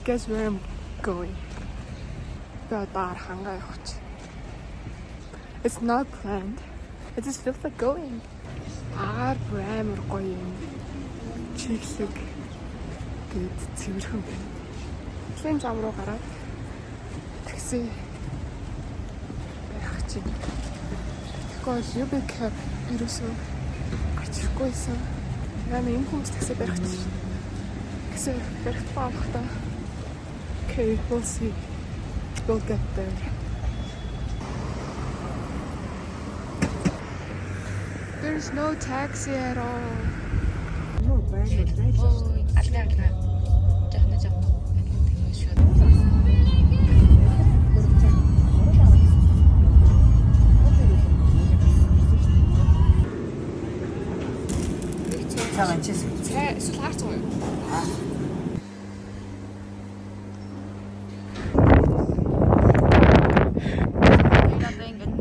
Guess where I'm going? Би одоо Архангаа явах чи. It's not planned. It just feels like going. Агаар бүр амар гоё юм. Чиглэг гээд цэвэрхэн байна. Лийн зам руу гараад такси барих чинь. Тэгэхгүй бол UB cab ерөөсөө гарч ирэхгүй байсан. Тэгээ энэ хүмүүс такси барих чинь. Такси барих тухай авахдаа. Okay, we'll see. We'll get there. There's no taxi at all. Алгаа алгаа. Жахна жахна. Шүү. Цагаан чис. Цай эсвэл хаарч байгаа юу? Одоо ингээд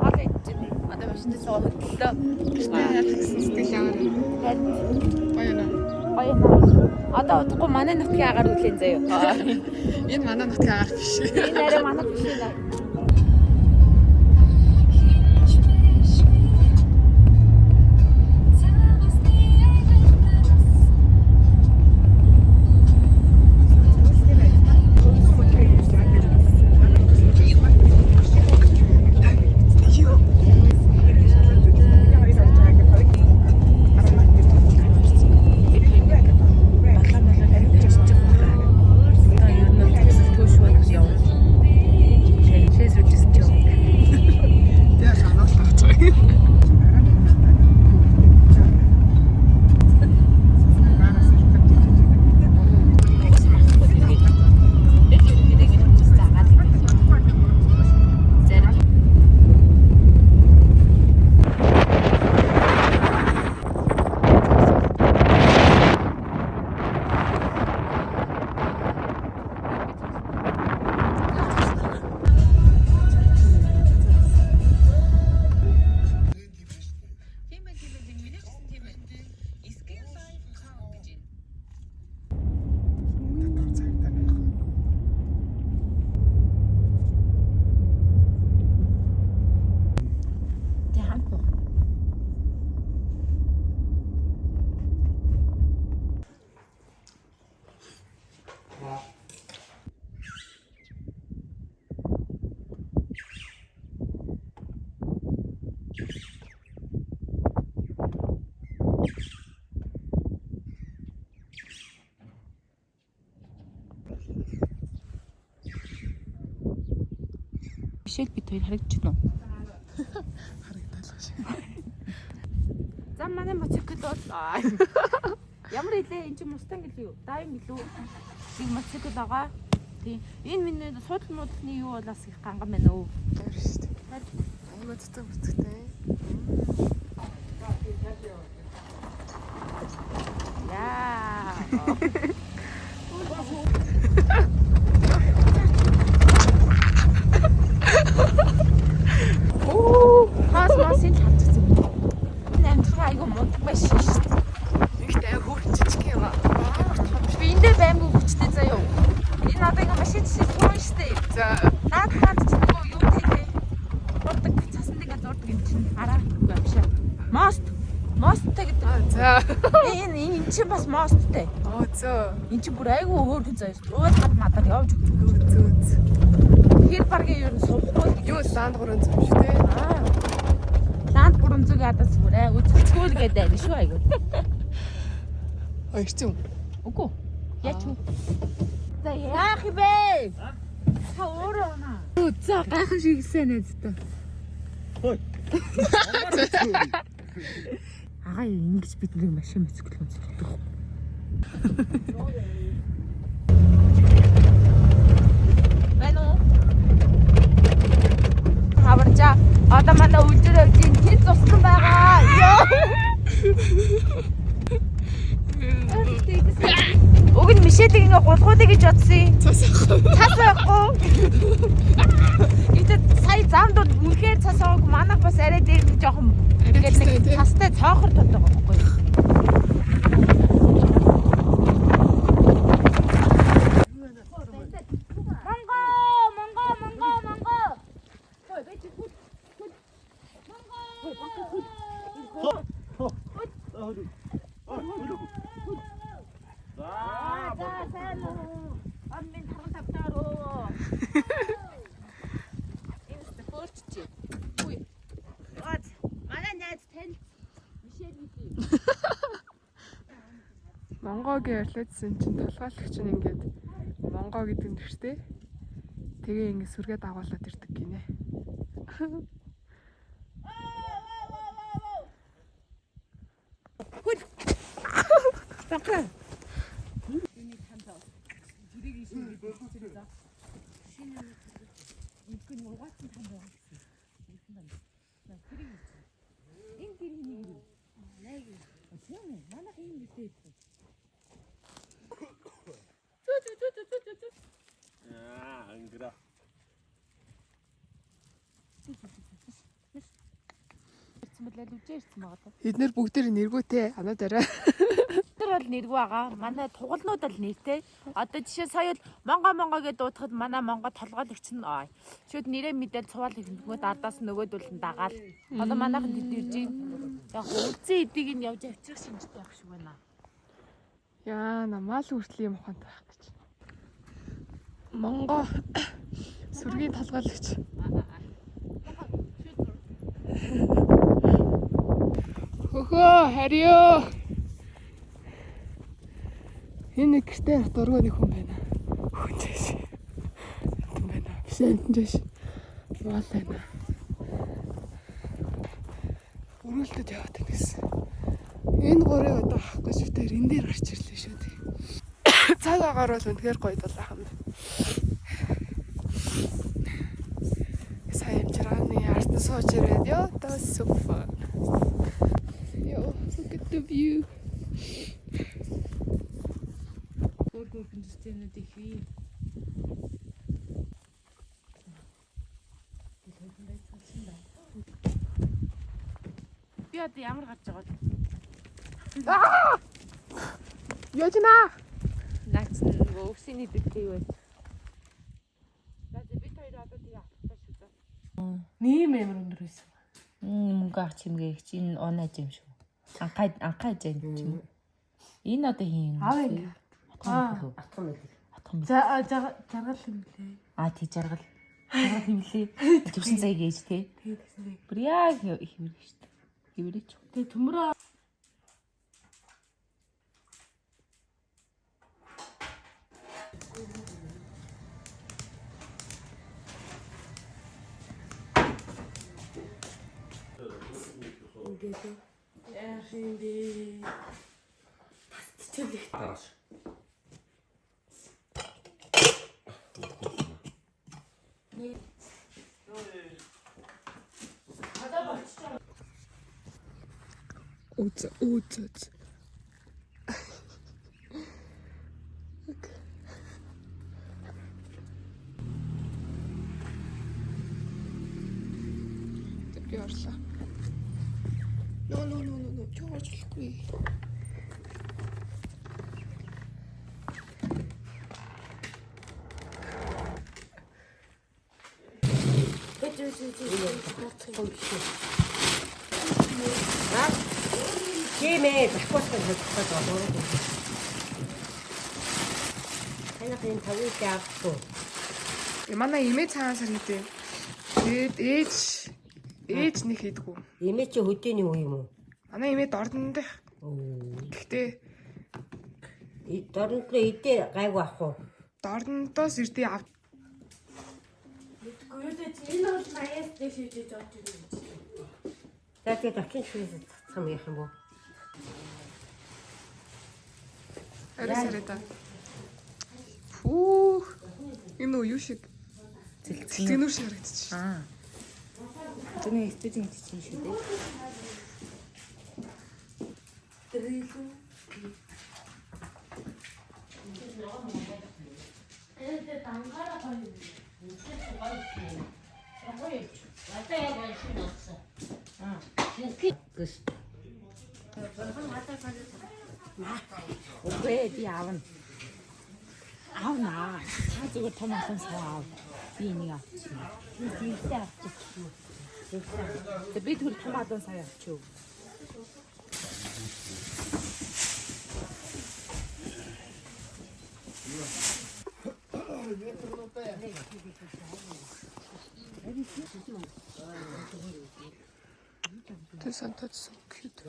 хоол идэж байна. Одоо машин дээр суугаад хөдлөө. Гэсэн сэтгэл ямар вэ? Харин Гоё наа. гоё юм. Одоо удахгүй манай нутгийн агаар үлээн заяа. Энэ манай нутгийн агаар биш. Энэ арай манай биш ээ. Одоо ер нь төсөлтгүй шууд явна. Шээс үжсэн ч юм. Яа санаалах гэж байгаа. Яг ерөнхийдөө ингэж хүмүүс заагаад ингэж. Зарим Тэг хамт уу. Мишель бид хоёр харагдаж байна уу? Харагдалгаа шиг. За манай мотоцикл бол ямар илээ энэ чинь Mustang гэлээ юу? Дайм гэлүү? Нэг мотоцикл байгаа. Тийм. Энэ миний суудал муудлын юу бол бас их ганган байна өө. Тэр шүү дээ. Аюу цэцэг бүцэгтэй. Яа. Оо, Хаас масын л хавцсан. Энэ амьдрал айгу мундаг байж шин шүү дээ. ихтэй хөөх жижиг юм аа. Би эндээ баймгүй хүчтэй заяа. Энэ одоо ингээ машин жишээ суун шүү дээ. За, Наад наад чи нөгөө юу тий. Зурдаг цасан дээр ингээ зурдаг юм чинь хараа үгүй юм шиг. Мост. Мосттэй гэдэг. аа за. Энэ энэ энэ чинь бас мосттэй. Оо, зөө. Энэ чинь бүр айгүй хөөрхөн заяа. Уул гад мадаар явж өгч. Зөө зөө. Тэгэхээр баргийн ер нь сувхгүй л гэж. Юу ланд 300 шүү дээ. Аа. Ланд 300-ийн адаас бүр айгүй цэцгүүл гэдэг айгүй шүү айгүй. А ирсэн юм. Үгүй. Яач вэ? За яах юм бэ? Та өөрөө унаа. За гайхан шигсэн найзтай. Хой. Агаа ингэж бид нэг машин мотоцикл үздэг. Байна уу? Хаваржаа. Одоо манай үлдэр явж ин хэд зуссан байгаа. Йоо. Уг нь Мишелийг ингээ гулгуулъя гэж бодсон. Цас ах. Цас байхгүй. Гэтэ сая замд бол үнэхээр цас аагүй. Манайх бас арай дээр нэг жоохон Арай ингээд цастай, нэг тий. цастай цоохор тод байгаа байхгүй юу? Монгогийн орилоодсэн чинь толгойлогч нь ингээд Монго гэдэг нэртэй. Тэгээ ингээд сүргээ дагуулад ирдэг гинэ. Аа, ангира. Ирсэн бэлээ лүжээ ирсэн байгаа даа. Эднэр бүгдээр нэргүүтэй анаа дараа. Тэр бол нэргүй байгаа. Манай тугалнууд бол нэртэй. Одоо жишээ сая бол Монго Монго гэдээ дуудахад манай Монго толгойлогч нь аа. Шүүд нэрээ мэдээл цуваал хэмбэгүүд ардаас нөгөөдөл нь дагаал. Одоо манайхан тэд ирж байна. Яг үлзий эдийг нь явж авчрах шинжтэй байх шиг байна. Яа, намаал хүртэл юм ухаантай байх гэж. Монго сүргийн толгойлогч. Хөхөө, харио. Энэ нэг гэртээ дургүй нэг хүн байна. Хүн чаш. Амтан байна. Биш амтан чаш. Уул байна. Өрөөлтөд яваад байна гэсэн. Энэ гурыг одоо авах гэж би тэр энэ дээр гарч ирлээ шүү дээ. Цаг агаар бол үнэхээр гоё дулаахан байна. Сайн амжиргааны ард нь сууж ирээд ёо, that was so fun. Yo, look at the view. Өөр хөрхөн системнүүд их бий. Би одоо ямар гарч байгаа вэ? Яжна. Наац нөгөө өвсний дэгтэй юу вэ? За за бид хоёр одоо тэгээ авахтаа шүү за. Нэм амар өндөр байсан. Мөнгө авч хэмгээгч энэ унаж юм шүү. Анхай анхай жан юм. Энэ одоо хин юм Аав бэ? ингэ. Аа. Атхан мэл. Атхан. За жаргал юм лээ. Аа тий жаргал. Жаргал юм лээ. Төвсөн зай гэж тий. Тэгээ тэгсэн зай. Бүр яг хэврэх шүү дээ. Хэврэж. Тэгээ төмөрөө Яах юм бэ? Тасчихлээ. Тааш. Үз үз үз. Би орлоо. No no no no no. Чи орж болохгүй. Тийм ээ, захиултыг хөдөлгөх гээд байна. Танайх энэ тавыг авахгүй. Манай эмээ цагаан сар хийдэ. Тэгээд ээж ээж нэг хийдгүү. Эмээ чи хөдөөний үе юм уу? Манай эмээ дордондох. Гэхдээ Дорнолоо идэ гайгүй ах уу? дордондоос ирдээ ав. Энэ бол 80-аас дээш үжиж орж ирнэ гэж. За тэгээд очин шүрээс цацах юм яах юм бо? Арай сарай да. Фүүх. Энэ үү юу шиг? Цэлцгэнүүр шиг харагдчих. Аа. Тэний эстетик чинь шүү дээ. Үгүй ээ, би аавна. Аавна. Та зүгээр том олон сав аав. Би энийг авчихна. Би зинхтэй авчих. Тэгээ би түр том олон сав авчих. This one that's so cute.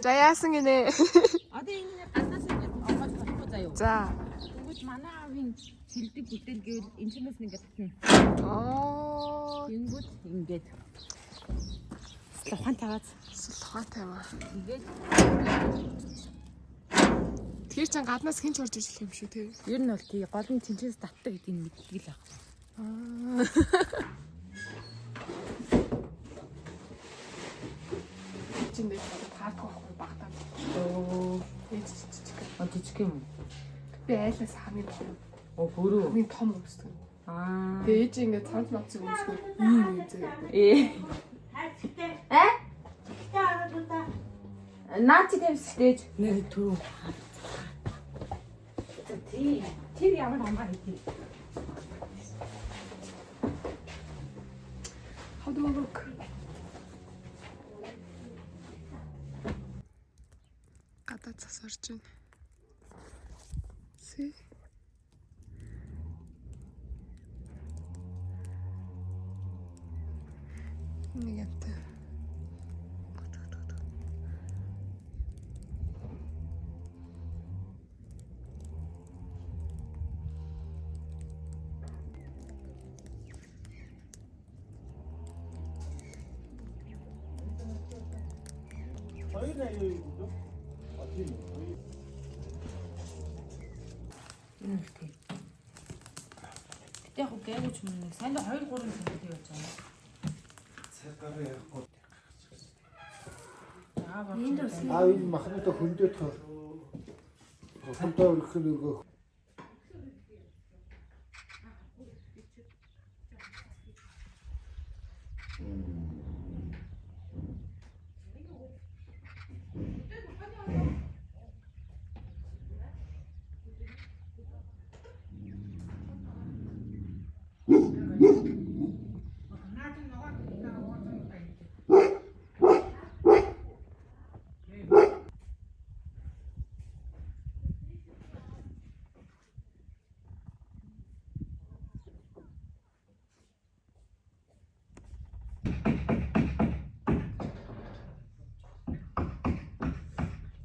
За яасан гинэ? Одоо энэ гаднаас ингээд онгож болохгүй заяа. За. Тэгвэл манай аавын шилдэг бүтээл гэвэл энэ чимээс ингээд татна. Оо, Тэнгүүд ингээд ухаан таваад сулхаатай юм аа. тэгээд Тэгэхээр чан гаднаас хэн ч орж иж юм шүү те. ер нь бол тий гол нь тэнцээс татдаг гэдгийг мэддэг л байх. Чин дээр бодод хаардгүй байхгүй багтаа. Оо, Ээж жижиг. а жижиг юм. Би айлаас хамгийн том. Оо, хөрөө. Хамгийн том өмсдөг. Аа. Тэгээ ээж ингээд цамц мацыг өмсгөө ийм юм заяа. Ээ. Хайцтай. Э? Ихтэй ороод удаа. Наа чи тавьсдэж. Нэр түрүү. Тий. Тэр ямар хамгаа хийх. How do I look? Гадаа цас орж байна. See? Нэг амтай. Энэ үл тий. Гэтэ яг гээгүй ч юм нэг сайн 2 3 сая явж байгаа. Цаг гараа ярихгүй. Энд ус. Аа энэ махнуудаа хөндөд хөр. Хөндөө өргөх нь өгөө.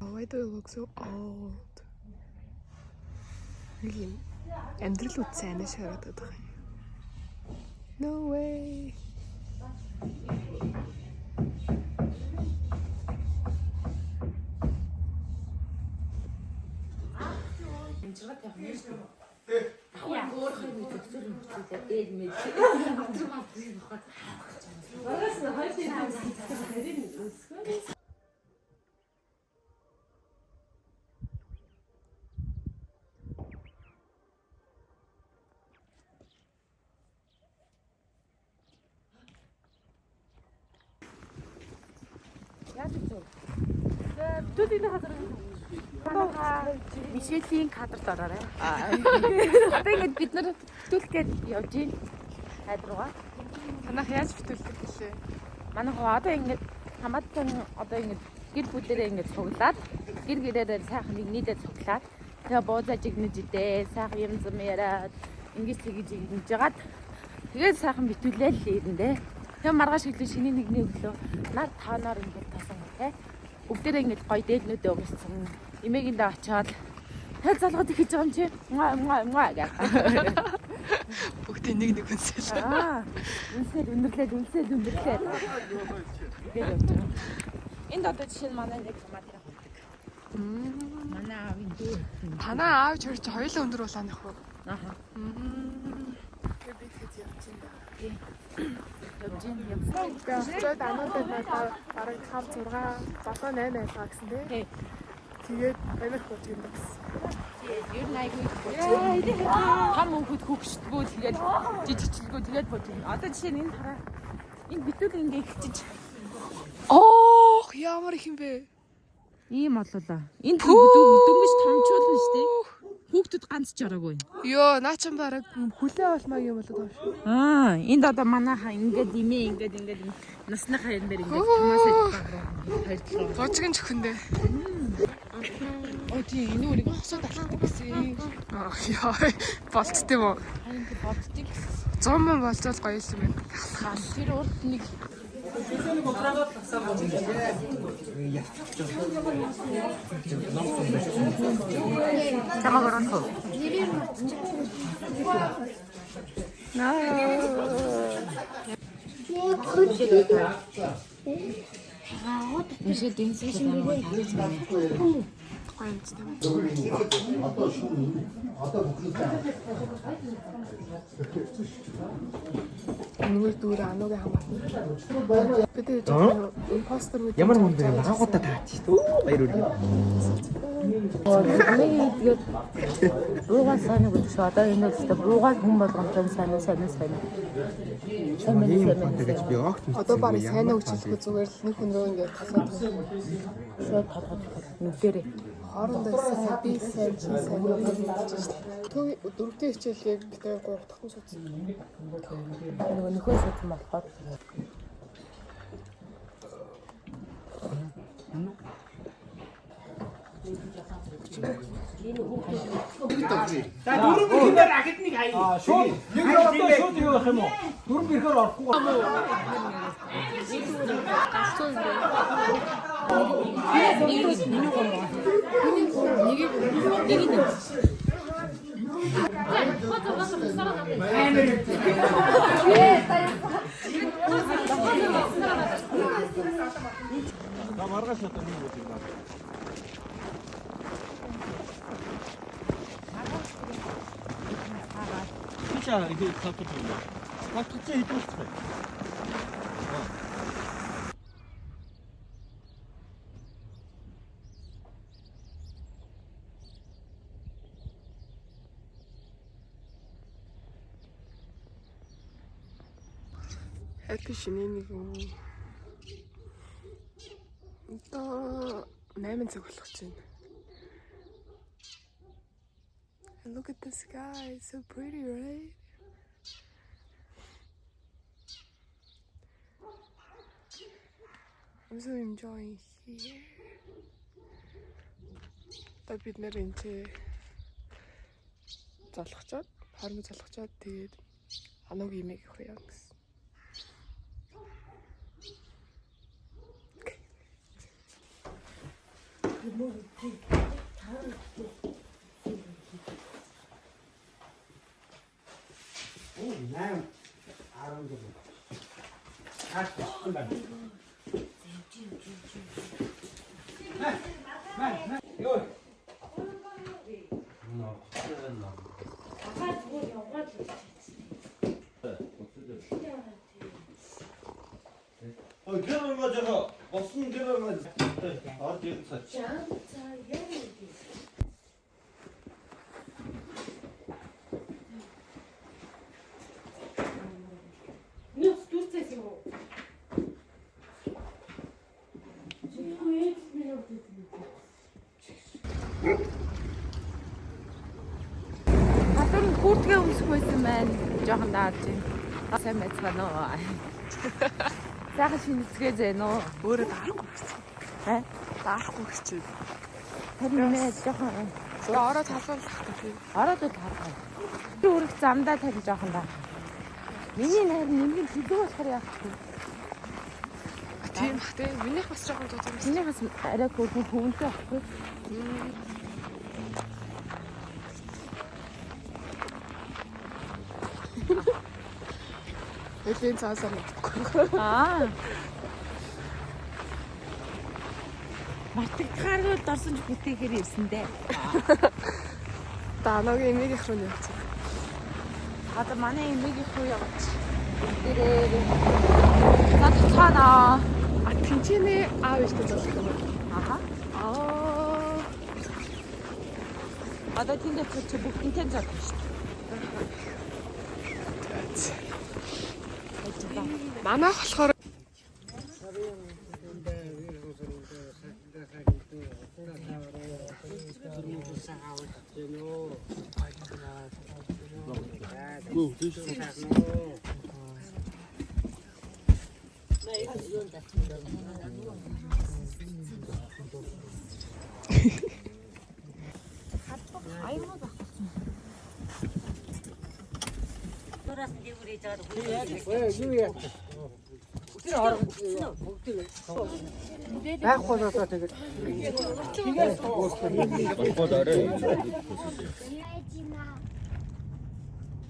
Why do I look so old? Нэг юм амьдрал үтсэн анаа шараад байгаа юм. No way. Амжиргаа тавих юм шүү дээ. Давхар өөрийнхөө нэг төгсөр юм хэвчээ ээд мэд. Автраг автраг нөхөд. Багаас нь хоёр тийм харин өсгөө. Яаж вэ? Бүтүүл энэ газар Мишелийн кадрт ороорой. Одоо ингэж бид нар бүтүүлэх гээд явж гин. Хайд руугаа. Танах яаж бүтүүлдэг гэлээ? Манай хоо одоо ингэж хамаатан одоо ингэж гэр бүлэрээ ингэж цуглаад гэр гэрээрээ сайхан нэг нийлээ цуглаад тэгээ буузаа жигнэж идээ сайхан юм зам яриад ингэж тэгэж ингэж жагаад тэгээд сайхан битүүлээл ирэндээ. Тэгээ маргааш өглөө шиний нэгний өглөө нар таанаар ингэж тасан гоо те. Бүгдээрээ ингэж гоё дээлнүүдээ өмссөн. Эмээгэндээ очиод тэгэл залгууд их хийж байгаа юм чи. Муа муа муа гэх. Бүгдээ нэг нэг үнсэл. Аа. Үнсэл өндөрлээд үнсэл өндөрлээд. Тэгээд явж байгаа. Энд одоо жишээ нь манай нэг хамаатан хүрдэг. Манай аавын дүү. Танаа аав чөр чи хоёулаа өндөр улаан нөх үү? Аха. Тэгээ би тэгэд явж байна. Явж гин явсан. Очоод ануудад надад бараг 5 6 7 8 айлгаа гэсэн тий. Тий. Тэгээд баяр хурж юм гэсэн. Ер нь айгүй их бууж. Том өнхөд хөгшдгөө тэгээд жижигчлгөө тэгээд бууж. Одоо жишээ нь энэ хараа. Энэ битүүл ингээ ихчиж. Оох ямар их юм бэ? Ийм боллоо. Энэ дөнгөж томчуулна шүү дээ. Хүүхдүүд ганц ч ороогүй. Йоо, наа чин бараг хүлээ болмаа юм болоод байгаа шүү. Аа, энд одоо манайхаа ингээд имээ ингээд ингээд насны хоёр дээр ингээд тумаасаа хоёр талаа. Божигэн чөхөндөө. Оо тийм энэ үрийг хосоод алхдаг гэсэн. Аа, яа, болцд юм уу? Харин тийм боддгийг гэсэн. 100 мөн болцвол гоё юм байна. Алхаал. Тэр урд нэг Чамаг оруулах уу? Мишээ дэнсэн шиг амар таарч байна. Гоё юм тийм. Одоо шүү. Одоо бүхний Нүгэр дүүр ануугийн хамаатан. Бид тэр жоохон импостер мэт. Ямар хүн бэ? Лагуудаа таач. Өө баяр үргээ. Нэг тэгээд буугаа сайн уу гэдэг шиг одоо энэ бол өстой буугаа хүн болгонтой сайн уу сайн уу сайн уу. Сайн уу Ийм сайн фонтой гэж уу. би огт мэдсэн. Одоо барыг сайн уу гэж зүгээр л нэг хүн рүү ингээд толгойд Шууд толгой нүдэрээ. хоорондоо сайн би сайн чи сайн уу гэж хэлж шээ. Төв дөрөвдүгээр хичээлийг бид хоёр гурав дахь нь суудсан. Нөгөө нөхөө суудсан болохоор Шууд нэг явахдаа шууд юу байх юм уу? Дөрөв ирэхээр орохгүй. За маргааш одоо нэг үйл юм байна. 진짜 이게 답답해. 아, 진짜 이거 싶어. Happy шинэ нэг юм. Одоо 8 цаг болох чинь. And look at the sky, it's so pretty, right? I'm so enjoying here. Одоо бид нэр энэ чи золгочоод, хоорондоо золгочоод тэгээд ануугийн имийг рүү явна гэсэн. Оо 8 14. Цааш болсон байна. 어, 그러면 맞아가. 무슨 그러면 아, 지금 샀지. Нүц дүүцээс юм уу? Чи юу ээж минь өвдөд юм. Гадар нь хүртгээ өмсөх байсан байна. Жохон даарж байна. Сайн байцгаана уу? Сайхан шинэцгээ зэн үү? Өөрөө даарахгүй гэсэн. Э? Даарахгүй гэж. Харин нэ жохон Тэгээ ороо талуулах гэх юм. ороод л харгаа. Тэр үрэх замдаа тарин жохон даа. Миний найр нэмгэн төлөв болохоор яах вэ? А тийм бах тий. Минийх бас жоохон зузаан байсан. Миний бас арай хөөрхөн хөвөнтэй байхгүй. Элийн цаасаар надахгүй. Аа. Мартагдахааргүй л дорсон ч бүтээхээр ирсэн дээ. Одоо аногийн эмээгийнх рүү явцсан. Одоо манай эмээгийнх рүү яваач. Дээрээ. За цацгаана. А тэнцэнэ аав ээжтэй золох юм уу? Аха. Аа. Одоо тэнд очиж чи бүгдэнтэй зодно шүү дээ. Манайх болохоор Тураас нь дээгүүр хийж байгаа Юу яа. Тэр орох бүгдийг байхгүй болоо тэгээд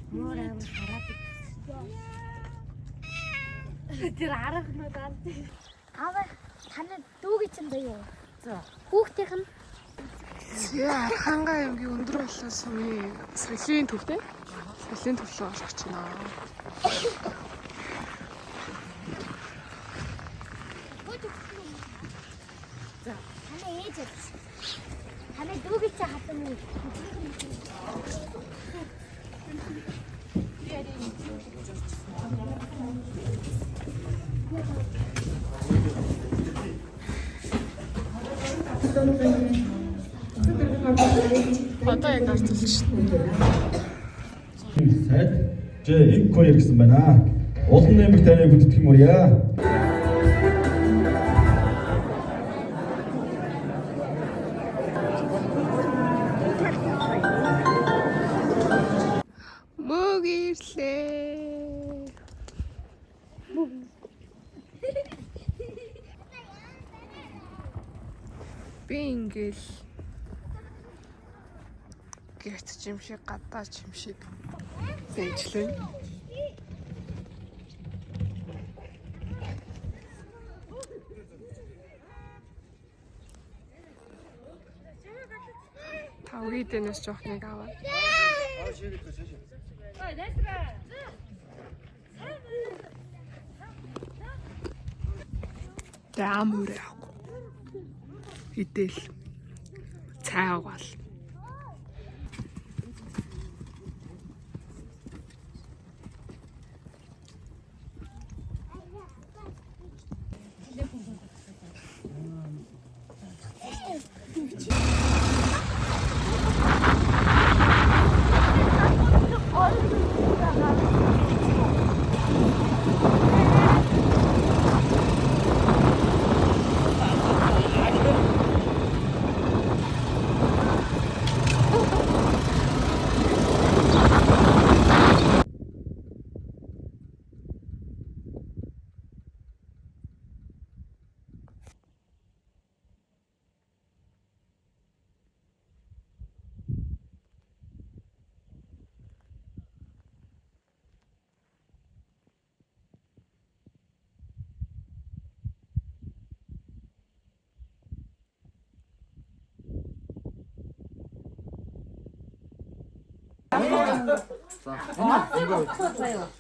Мөр амар хараад. Тэр арга нь алд. Аава таны дүүгийн чинь даа юу? За. Хүүхдийнх нь Зэ Архангай аймгийн өндөр болон сумын соёлын төвтэй. Соёлын төв рүү орох гэж байна. таны ээж байсан. Таны дүүгийн чинь хатан уу? Одоо яг орцолж шин. Сайд Ж 1-2 гэсэн байна. Улан нэмэг таныг хүндэтгэн мөрья. Мөг ирлээ. Би ингээл гэрт ч юм шиг гадаа ч юм шиг зээжлээ. Тавгийн дэнэс жоохныг аваа. Тэгээ ам хүрээ авахгүй. Идэл. Цай угаал.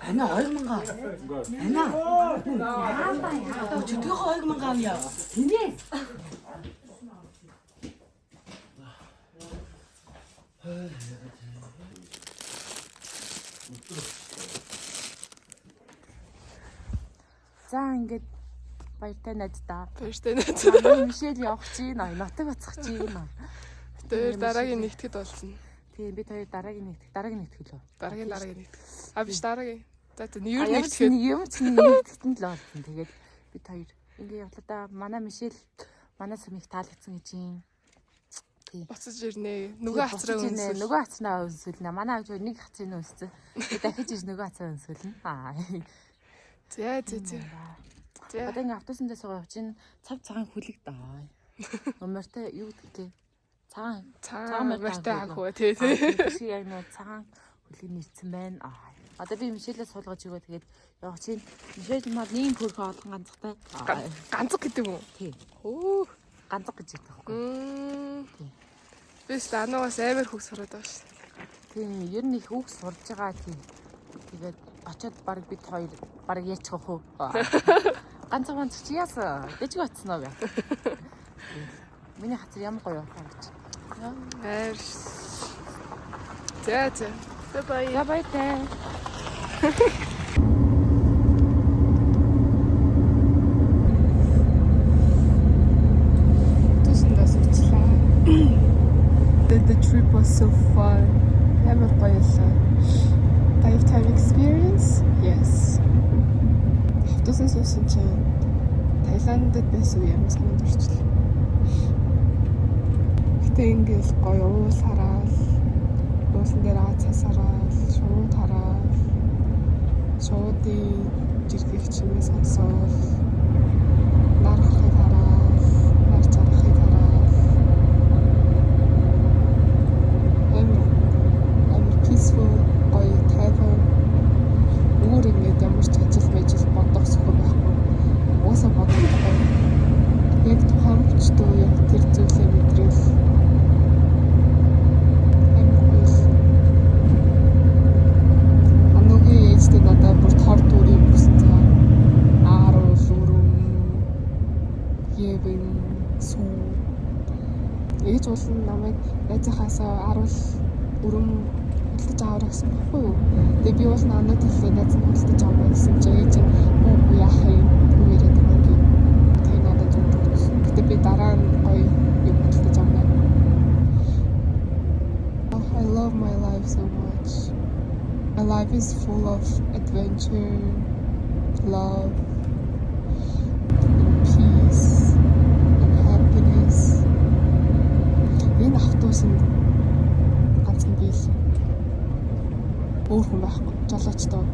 Ана 2000. Ана. Чөтгөө 2000 авъя. Тинээ. За ингээд баяртай найздаа. Баяртай найз. Манай Мишель явах чинь, нутаг буцах чинь. Тэр дараагийн нэгтгэд болсон. Тийм бид хоёр дараагийн нэгтгэх, дараагийн нэгтгэх лөө. Дараагийн дараагийн нэгтгэх. А биш дараагийн. За за ер А, ямар ч нэгтгэхэд нэг юм ч нэг нэгтгэхэд нь л болсон. Тэгээд бид хоёр ингээ явлаа да. Манай Мишель манай сумыг таалагдсан гэж юм. буцаж ирнэ. Нөгөө хацраа үнсэл. үнсэл. Нөгөө хацраа үнсэлнэ. Манай авч нэг хацрыг үнссэн. Би дахиж ир нөгөө хацраа үнсэлнэ. Аа. За за за. За. Одоо ингээ автобусан дээр суугаа явж чинь цав цагаан хүлэг даа. Номертой юу гэдэг лээ? Цагаан Цагаан морьтой хаг хөө тий тий. тий. Яг нөө цагаан хүлэг нэрсэн байна. Аа. Одоо би Мишелээ суулгаж өгөө тэгээд явах чинь Мишель мал ийм хөрхөн олон ганцтай. Аа. Ганцаг гэдэг юм уу? Тий. Хөө. Ганцаг гэж ярьдаг байхгүй. Мм. Би ч ануугаас амар хөг сураад байгаа шүү. Тийм ер нь их үг сурж байгаа тийм. Тэгээд очоод баг бид хоёр баг яачих хөө. Ганц ганц чи яасан? Дэжиг очсон уу гэ. Миний хацар ямар гоё явах юм чи. Амар. За за. Bye bye. За баяртай. Тусандаа суучлаа. The trip was so fun. Амар гоё юмсан. Lifetime experience. Автобусанд суусан чинь Таиландд байсан үе амар санаанд орчихлоо. Гэтэ ингээл гоё уул хараал, уулан дээр аа цас хараал, шууд хараал, шуудын жиргэх чимээ сонсоол, нар харахыг хараал, нар зарахыг хараал. Амар амар peaceful, гоё тайван. Өөр ингээд ямар ч ажил мэжил бодох сөхөө байхгүй. Угаасаа бодохгүй. Яг тухайн мөчтөө яг тэр зүйлээ мэдрэл амар гоё л. Анугийн ээжтэй надад бүр тор дүрийг өгсөн цаа. Ааруул, өрөм, евэн, сүү. Ээж уул нь намайг найзынхаасаа аруул өрөм худалдаж аваарай гэсэн баггүй юу. Тэгээ би уул нь анууд хэллээ, найз нь худалдаж аваа гэсэн чинь ээж нь үгүй яах юм, юу яриад байгаа юм гээ. Тэгээ надад зүг өгсөн. Гэтэ би дараа нь гоё юм худалдаж авна. Oh, I love my life so much. My life is full of adventure, love, and peace, and happiness. Энэ автобусанд ганцхан би л өөр хүн байхгүй. Жолоочтой.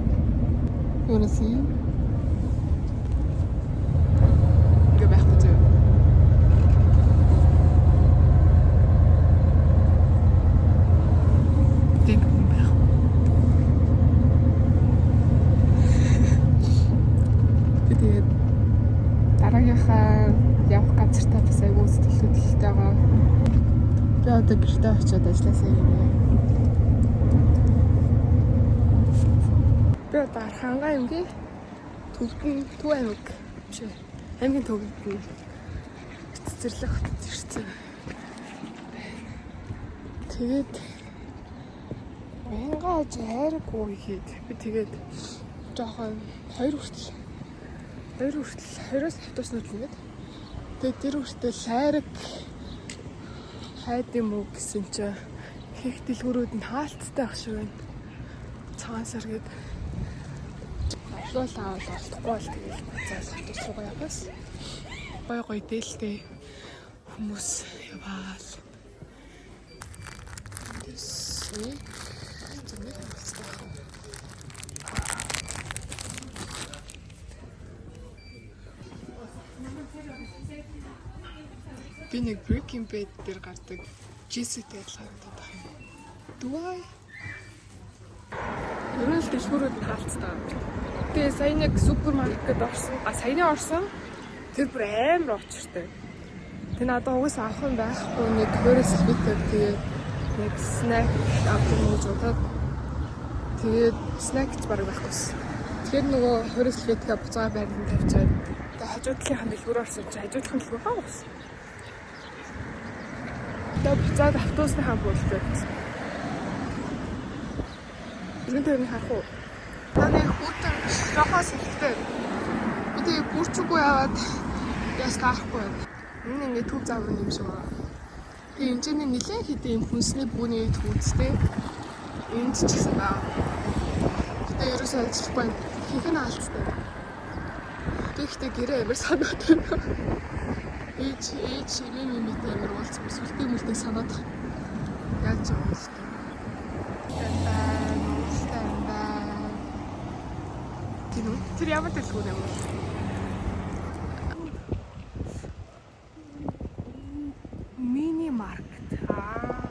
You wanna see? Ингээ байхгүй зөө. Тэг хүн байхгүй. Би тэгээд дараагийнхаа явах газартаа бас айгүй сэтгэл хөдлөлтэй байгаа. Би одоо гэртээ очиод ажилласаа юм. Би одоо Архангай аймгийн Төвдөн, Төв аймаг биш ээ. Аймгийн төвд нь цэцэрлэг хотод ирсэн. Тэгээд Уянгаа жайраггүй хийд. Би тэгээд жоохон 2 хүртэл 2-оос автобуснууд л ингээд. Тэгээд тэр хүртэл хайраг хайд юм уу гэсэн чинь их дэлгүүрүүд нь хаалттай ах шиг байна. Цагаан сар гээд олвол аавал, олдохгүй бол тэгэл буцаал автобус руугаа яваас. Гой гой дээлтэй хүмүүс яваал. Тэс нэг хангалттай ах. Би нэг Breaking Bad дээр гардаг Jesse-тэй адилхан харагдаад байгаа юм. Do I? Ер нь л дэлгүүрүүд нь хаалттай. Тэгээ сая нэг супермаркет орсон. А, саяны орсон. Тэр бүр амар очиртай. Тэгээ надад угсаа авах юм байхгүй, нэг хөрөөс салфетээр тэгээд нэг snack авах юм гэж бодоод, тэгээд snack ч бараг байхгүйсэн. Тэгэхээр нөгөө хөрөөс салфетка буцаа байранд тавьчаад, тэгээ хажуу талынхаа дэлгүүр орсон чинь хажуу талын дэлгүүр хаа болсон. Тэгээ буцаад автобусныхаа буудлыг явсан. Эргэн тойрны харах уу? Манай хүүтэн жоохон сэлтэй. Би тэгээ бүрчүгүй яваад яс таарахгүй байна. Энэ ингээ төв зам юм шиг байна. Тэгээ энэ чинь нэлээд хэдэн юм хүнсний бүүний төвцтэй. Энд ч гэсэн байна. Гэтэ ерөөсөө ажиллахгүй байна. Ихэнх нь хаалттай. Би ихтэй гэрээ амар санаад байна. Ээж ээж эмээ мэмэтэй амар уулзсан. Сүлдээ мүлдэг санаад. Яаж юм бэ? Байна, уулзтай байна. Тийм үү? Тэр ямар дэлгүүр юм бэ? Mini market. Аа.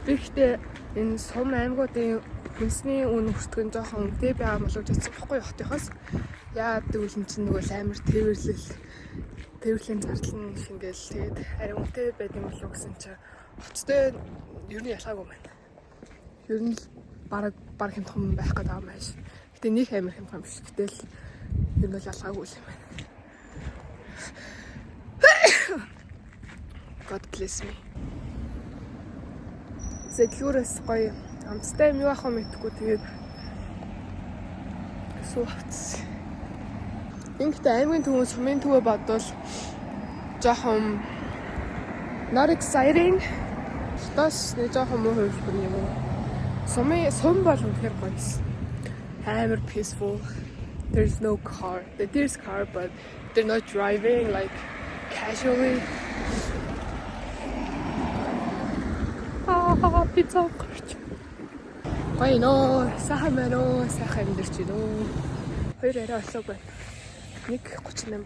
Би ихтэй энэ сум аймагуудын хүнсний үн хүртгэн жоохон үнэтэй байгаа болов гэж бодсон бохгүй хотынхоос. Яа гэвэл эн чинь нөгөө л амар тээвэрлэл, тээвэрлийн зардал нь их ингээл тэгээд арай үнэтэй байд юм болов гэсэн чинь хоттой ер нь ялгаагүй байна. Ер нь л бараг баг хямдхан байх гэдэг юм байна. Гэтэ нэг амар хямдхан биш. Гэтэл ер нь бол ялгаагүй л юм байна. God bless me. Зэдлүүрээс гоё амттай юм юу ах вэ мэдэхгүй, тэгээд суу авчихсан. Ингэхдээ аймгийн төвөн сумын төвөө бодвол жоохон not exciting. Хотоос нэг жоохон муу хувилбар юм уу. Сумын сум бол үнэхээр гоё байсан. Амар peaceful. There's no car. There's car, but they're not driving like casually. Аа, пицца гарч. Гоё нөө, сайхан байна уу, сайхан амьдарч байна уу. Хоёр арай олоог байна. 1:38 болчихно.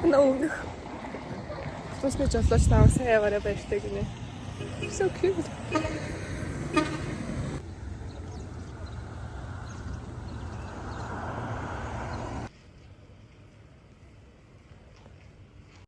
Нөө өмнөх. Автобусны жолооч намайг сайн яваарай, баяртай гинэ. So cute.